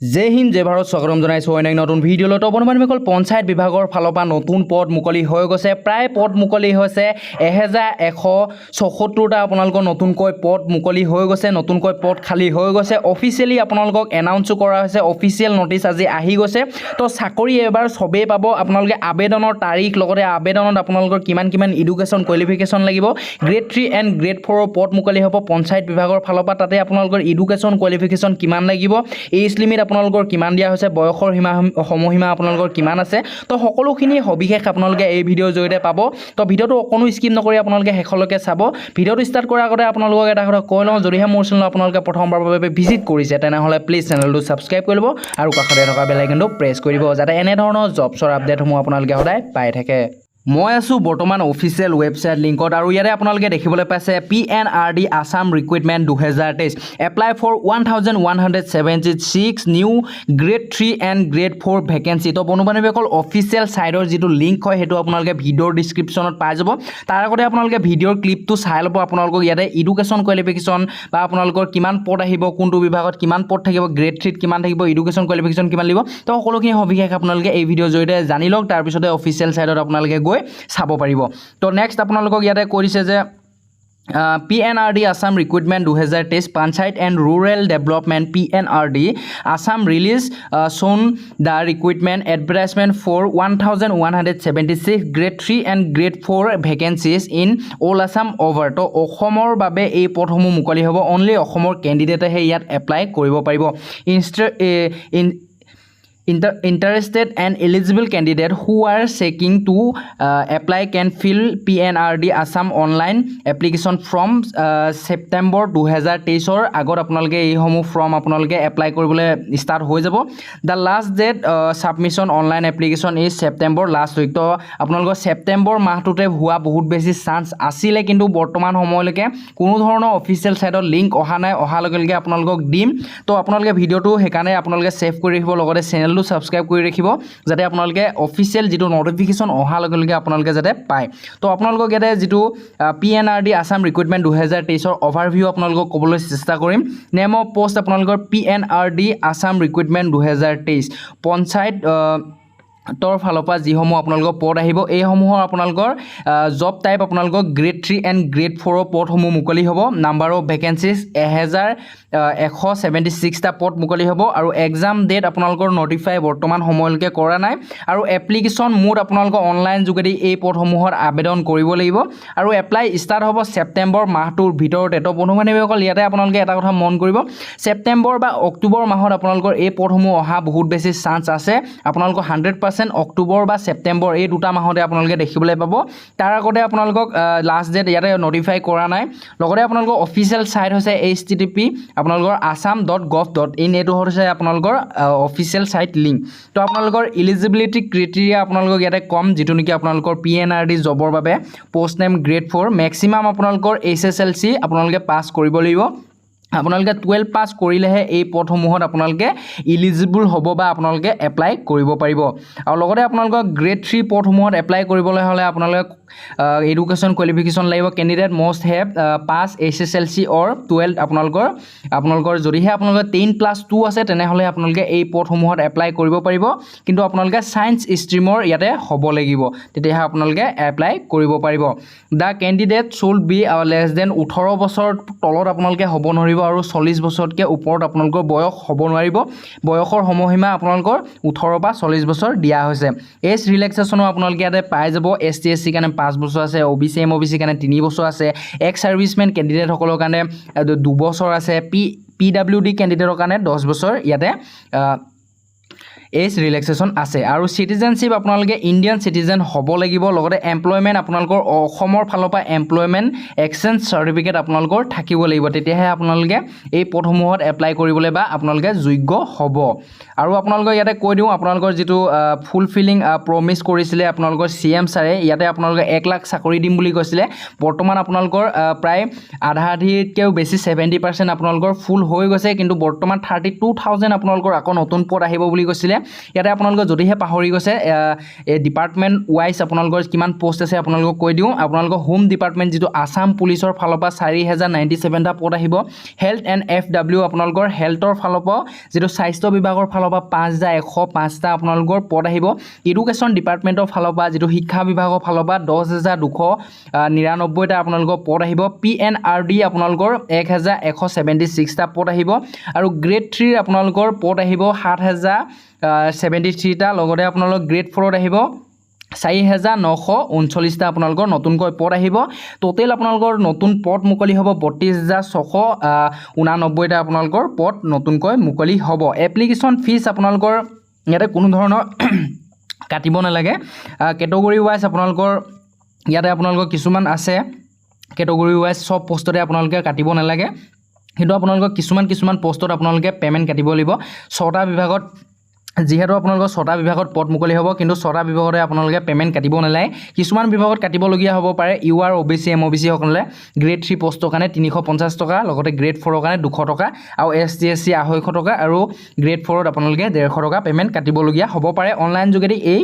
জয় হিন্দ, জয় ভাৰত। স্বাগতম জনাইছোঁ অন্য এক নতুন ভিডিঅ'লৈ। তো বন্ধু বান্ধৱীসকল, পঞ্চায়ত বিভাগৰ ফালৰ পৰা নতুন পদ মুকলি হৈ গৈছে। প্ৰায় পদ মুকলি হৈছে 1176টা। আপোনালোকৰ নতুনকৈ পদ মুকলি হৈ গৈছে, নতুনকৈ পদ খালী হৈ গৈছে। অফিচিয়েলি আপোনালোকক এনাউন্সো কৰা হৈছে, অফিচিয়েল নটিচ আজি আহি গৈছে। তো চাকৰি এবাৰ চবেই পাব। আপোনালোকে আবেদনৰ তাৰিখ, লগতে আবেদনত আপোনালোকৰ কিমান কিমান এডুকেশ্যন কোৱালিফিকেশ্যন লাগিব, গ্ৰেড 3 এণ্ড গ্ৰেড 4ৰ পদ মুকলি হ'ব পঞ্চায়ত বিভাগৰ ফালৰ পৰা, তাতে আপোনালোকৰ এডুকেশ্যন কোৱালিফিকেশ্যন কিমান লাগিব, এইজ লিমিট আপোনালোকৰ কিমান দিয়া হৈছে, বয়সৰ সীমা, সময়সীমা আপোনালোকৰ কিমান আছে, তো সকলোখিনি সবিশেষ আপোনালোকে এই ভিডিঅ'ৰ জৰিয়তে পাব। তো ভিডিঅ'টো অকণো স্কিপ নকৰি আপোনালোকে শেষলৈকে চাব। ভিডিঅ'টো ষ্টাৰ্ট কৰাৰ আগতে আপোনালোকক এটা কথা কৈ লওঁ, যদিহে মোৰ চেনেল আপোনালোকে প্ৰথমবাৰৰ বাবে ভিজিট কৰিছে, তেনেহ'লে প্লিজ চেনেলটো ছাবস্ক্ৰাইব কৰি ল'ব আৰু কাষতে থকা বেল আইকনটো প্ৰেছ কৰি দিব, যাতে এনেধৰণৰ জবছৰ আপডেটসমূহ আপোনালোকে সদায় পাই থাকে। মই আছোঁ বৰ্তমান অফিচিয়েল ৱেবছাইট লিংকত আৰু ইয়াতে আপোনালোকে দেখিবলৈ পাইছে PNRD Assam recruitment 2023, apply for 1176 new grade 3 and grade 4 vacancy। তো বন্ধু বান্ধৱীসকল, অফিচিয়েল ছাইটৰ যিটো লিংক হয়, সেইটো আপোনালোকে ভিডিঅ'ৰ ডিছক্ৰিপশ্যনত পাই যাব। তাৰ আগতে আপোনালোকে ভিডিঅ'ৰ ক্লিপটো চাই ল'ব। আপোনালোকক ইয়াতে এডুকেশ্যন কোৱালিফিকেশ্যন বা আপোনালোকৰ কিমান পদ আহিব, কোনটো বিভাগত কিমান পদ থাকিব, গ্ৰেড 3ত কিমান থাকিব, এডুকেশ্যন কোৱালিফিকেশ্যন কিমান লাগিব, তো সকলোখিনি সবিশেষ আপোনালোকে এই ভিডিঅ'ৰ জৰিয়তে জানি লওক। তাৰপিছতে অফিচিয়েল ছাইটত আপোনালোকে গৈ চাব পাৰিব। তো নেক্সট আপোনালোকক ইয়াতে কৈ দিছে যে PNRD Assam recruitment 2023, Panchayat and Rural Development, PNRD, Assam release soon the recruitment advertisement for 1176 grade 3 and grade 4 vacancies in all Assam over। তো অসমৰ বাবে এই পদসমূহ মুকলি হ'ব। অনলি অসমৰ কেণ্ডিডেটেহে ইয়াত এপ্লাই কৰিব পাৰিব। In interested and eligible candidate who are seeking to apply can fill PNRD Assam online application from September 2023ৰ আগত আপোনালোকে এইসমূহ ফৰ্ম আপোনালোকে এপ্লাই কৰিবলৈ ষ্টাৰ্ট হৈ যাব। The last date submission online application is September last week। তো আপোনালোকৰ ছেপ্টেম্বৰ মাহটোতে হোৱা বহুত বেছি চান্স আছিলে, কিন্তু বৰ্তমান সময়লৈকে কোনো ধৰণৰ অফিচিয়েল ছাইটত লিংক অহা নাই। অহাৰ লগে লগে আপোনালোকক দিম। তো আপোনালোকে ভিডিঅ'টো সেইকাৰণে আপোনালোকে ছেভ কৰি ৰাখিব, লগতে চেনেলটো ছাবস্ক্ৰাইব কৰি ৰাখিব, যাতে আপোনালোকে অফিচিয়েল যিটো নটিফিকেশ্যন অহাৰ লগে লগে আপোনালোকে যাতে পায়। তো আপোনালোকক ইয়াতে যিটো PNRD Assam recruitment 2023ৰ অভাৰভিউ আপোনালোকক ক'বলৈ চেষ্টা কৰিম। নেম অফ পষ্ট আপোনালোকৰ PNRD Assam recruitment 2023, panchayat তৰ ফালৰ পৰা যিসমূহ আপোনালোকৰ পদ আহিব, এইসমূহৰ আপোনালোকৰ জব টাইপ আপোনালোকৰ গ্ৰেড 3 এণ্ড গ্ৰেড 4ৰ পদসমূহ মুকলি হ'ব। নাম্বাৰ অফ ভেকেঞ্চিজ 1176টা পদ মুকলি হ'ব আৰু এক্সাম ডেট আপোনালোকৰ নটিফাই বৰ্তমান সময়লৈকে কৰা নাই। আৰু এপ্লিকেশ্যন মোড আপোনালোকৰ অনলাইন যোগেদি এই পদসমূহত আবেদন কৰিব লাগিব আৰু এপ্লাই ষ্টাৰ্ট হ'ব ছেপ্টেম্বৰ মাহটোৰ ভিতৰতে। তো বন্ধু বান্ধৱীসকল, ইয়াতে আপোনালোকে এটা কথা মন কৰিব, ছেপ্টেম্বৰ বা অক্টোবৰ মাহত আপোনালোকৰ এই পদসমূহ অহা বহুত বেছি চান্স আছে। আপোনালোকৰ 100% অক্টোবৰ বা ছেপ্টেম্বৰ এই দুটা মাহতে আপোনালোকে দেখিবলৈ পাব। তাৰ আগতে আপোনালোকক লাষ্ট ডেট ইয়াতে নটিফাই কৰা নাই। লগতে আপোনালোকৰ অফিচিয়েল ছাইট হৈছে HTTP আপোনালোকৰ assam.gov.in, এইটো হৈছে আপোনালোকৰ অফিচিয়েল ছাইট লিংক। তো আপোনালোকৰ ইলিজিবিলিটি ক্ৰিটেৰিয়া আপোনালোকক ইয়াতে ক'ম, যিটো নেকি আপোনালোকৰ PNRD জবৰ বাবে post name grade 4, maximum আপোনালোকৰ HSLC আপোনালোকে পাছ কৰিব লাগিব। আপোনালোকে 12 পাছ কৰিলেহে এই পদসমূহত আপোনালোকে ইলিজিবল হ'ব বা আপোনালোকে এপ্লাই কৰিব পাৰিব। আৰু লগতে আপোনালোকৰ গ্ৰেড 3 পদসমূহত এপ্লাই কৰিবলৈ হ'লে আপোনালোকে এডুকেশ্যন কোৱালিফিকেশ্যন লাগিব, candidate must have pass HSLC or 12। আপোনালোকৰ যদিহে আপোনালোকৰ 10+2 আছে, তেনেহ'লে আপোনালোকে এই পদসমূহত এপ্লাই কৰিব পাৰিব। কিন্তু আপোনালোকে ছায়েন্স ষ্ট্ৰীমৰ ইয়াতে হ'ব লাগিব, তেতিয়াহে আপোনালোকে এপ্লাই কৰিব পাৰিব। The candidate should be less than 18 বছৰ তলত আপোনালোকে হ'ব নোৱাৰিব আৰু 40 বছৰতকৈ ওপৰত আপোনালোকৰ বয়স হ'ব নোৱাৰিব। বয়সৰ সময়সীমা আপোনালোকৰ 18 পৰা 40 বছৰ দিয়া হৈছে। এজ ৰিলেক্সেশ্যনো আপোনালোকে ইয়াতে পাই যাব। এছ টি, এছ চিৰ কাৰণে 5 বছৰ আছে, অ' বি চি, এম অ' বি চিৰ কাৰণে 3 বছৰ আছে, এক্স ছাৰ্ভিচমেন কেণ্ডিডেটসকলৰ কাৰণে 2 বছৰ আছে, পি ডাব্লিউ ডি কেণ্ডিডেটৰ কাৰণে 10 বছৰ ইয়াতে এজ ৰিলেক্সেশ্যন আছে। আৰু চিটিজেনশ্বিপ আপোনালোকে ইণ্ডিয়ান চিটিজেন হ'ব লাগিব। লগতে এমপ্লয়মেণ্ট আপোনালোকৰ অসমৰ ফালৰ পৰা এমপ্লয়মেণ্ট এক্সচেঞ্জ চাৰ্টিফিকেট আপোনালোকৰ থাকিব লাগিব, তেতিয়াহে আপোনালোকে এই পদসমূহত এপ্লাই কৰিবলৈ বা আপোনালোকে যোগ্য হ'ব। আৰু আপোনালোকৰ ইয়াতে কৈ দিওঁ, আপোনালোকৰ যিটো ফুলফিলিং প্ৰমিছ কৰিছিলে আপোনালোকৰ চি এম ছাৰে, ইয়াতে আপোনালোকে 1 লাখ চাকৰি দিম বুলি কৈছিলে। বৰ্তমান আপোনালোকৰ প্ৰায় আধা আধিতকৈও বেছি, 70% আপোনালোকৰ ফুল হৈ গৈছে। কিন্তু বৰ্তমান 32,000 আপোনালোকৰ আকৌ নতুন পদ আহিব বুলি কৈছিলে। ইয়াতে আপোনালোকে যদিহে পাহৰি গৈছে, এই ডিপাৰ্টমেণ্ট ৱাইজ আপোনালোকৰ কিমান পষ্ট আছে আপোনালোকক কৈ দিওঁ। আপোনালোকৰ হোম ডিপাৰ্টমেণ্ট, যিটো আছাম পুলিচৰ ফালৰ পৰা 4097টা পদ আহিব। হেল্থ এণ্ড এফ ডাব্লিউ, আপোনালোকৰ হেল্থৰ ফালৰ পৰাও, যিটো স্বাস্থ্য বিভাগৰ ফালৰ পৰা 5105টা আপোনালোকৰ পদ আহিব। এডুকেশ্যন ডিপাৰ্টমেণ্টৰ ফালৰ পৰা, যিটো শিক্ষা বিভাগৰ ফালৰ পৰা 10,299টা আপোনালোকৰ পদ আহিব। পি এন আৰ ডি আপোনালোকৰ 1176টা পদ আহিব আৰু গ্ৰেড 3ৰ আপোনালোকৰ পদ আহিব 7073টা। লগতে আপোনালোকৰ গ্ৰেড 4ত আহিব 4939টা আপোনালোকৰ নতুনকৈ পদ আহিব। টোটেল আপোনালোকৰ নতুন পদ মুকলি হ'ব 32,689টা আপোনালোকৰ পদ নতুনকৈ মুকলি হ'ব। এপ্লিকেশ্যন ফিজ আপোনালোকৰ ইয়াতে কোনো ধৰণৰ কাটিব নালাগে। কেটেগৰী ৱাইজ আপোনালোকৰ ইয়াতে আপোনালোকৰ কিছুমান আছে। কেটেগৰী ৱাইজ চব পষ্টতে আপোনালোকে কাটিব নালাগে, কিন্তু আপোনালোকৰ কিছুমান কিছুমান পষ্টত আপোনালোকে পে'মেণ্ট কাটিব লাগিব। ছটা বিভাগত, যিহেতু আপোনালোকৰ ছটা বিভাগত পদ মুকলি হ'ব, কিন্তু ছটা বিভাগতে আপোনালোকে পে'মেণ্ট কাটিব নালাগে। কিছুমান বিভাগত কাটিবলগীয়া হ'ব পাৰে। ইউ আৰ, অ' বি চি, এম অ' বি চিসকলে গ্ৰেড 3 পষ্টৰ কাৰণে 350 টকা, লগতে গ্ৰেড 4ৰ কাৰণে 200 টকা আৰু এছ টি, এছ চি 250 টকা আৰু গ্ৰেড 4ত আপোনালোকে 150 টকা পে'মেণ্ট কাটিবলগীয়া হ'ব পাৰে। অনলাইন যোগেদি এই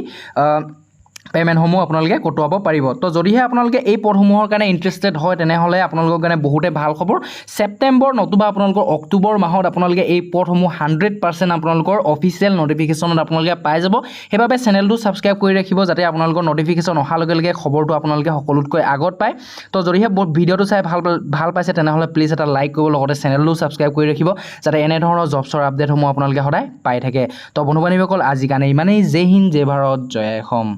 পে'মেণ্টসমূহ আপোনালোকে কটোৱাব পাৰিব। তো যদিহে আপোনালোকে এই পদসমূহৰ কাৰণে ইণ্টাৰেষ্টেড হয়, তেনেহ'লে আপোনালোকৰ কাৰণে বহুতে ভাল খবৰ। ছেপ্টেম্বৰ নতুবা আপোনালোকৰ অক্টোবৰ মাহত আপোনালোকে এই পদসমূহ 100% আপোনালোকৰ অফিচিয়েল নটিফিকেশ্যনত আপোনালোকে পাই যাব। সেইবাবে চেনেলটো ছাবস্ক্ৰাইব কৰি ৰাখিব, যাতে আপোনালোকৰ নটিফিকেশ্যন অহাৰ লগে লগে খবৰটো আপোনালোকে সকলোতকৈ আগত পায়। তো যদিহে ভিডিঅ'টো চাই ভাল ভাল পাইছে, তেনেহ'লে প্লিজ এটা লাইক কৰিব, লগতে চেনেলটো ছাবস্ক্ৰাইব কৰি ৰাখিব, যাতে এনেধৰণৰ জবছৰ আপডেটসমূহ আপোনালোকে সদায় পাই থাকে। তো বন্ধু বান্ধৱীসকল, আজিৰ কাৰণে ইমানেই। জয় হিন্দ, জয় ভাৰত, জয় অসম।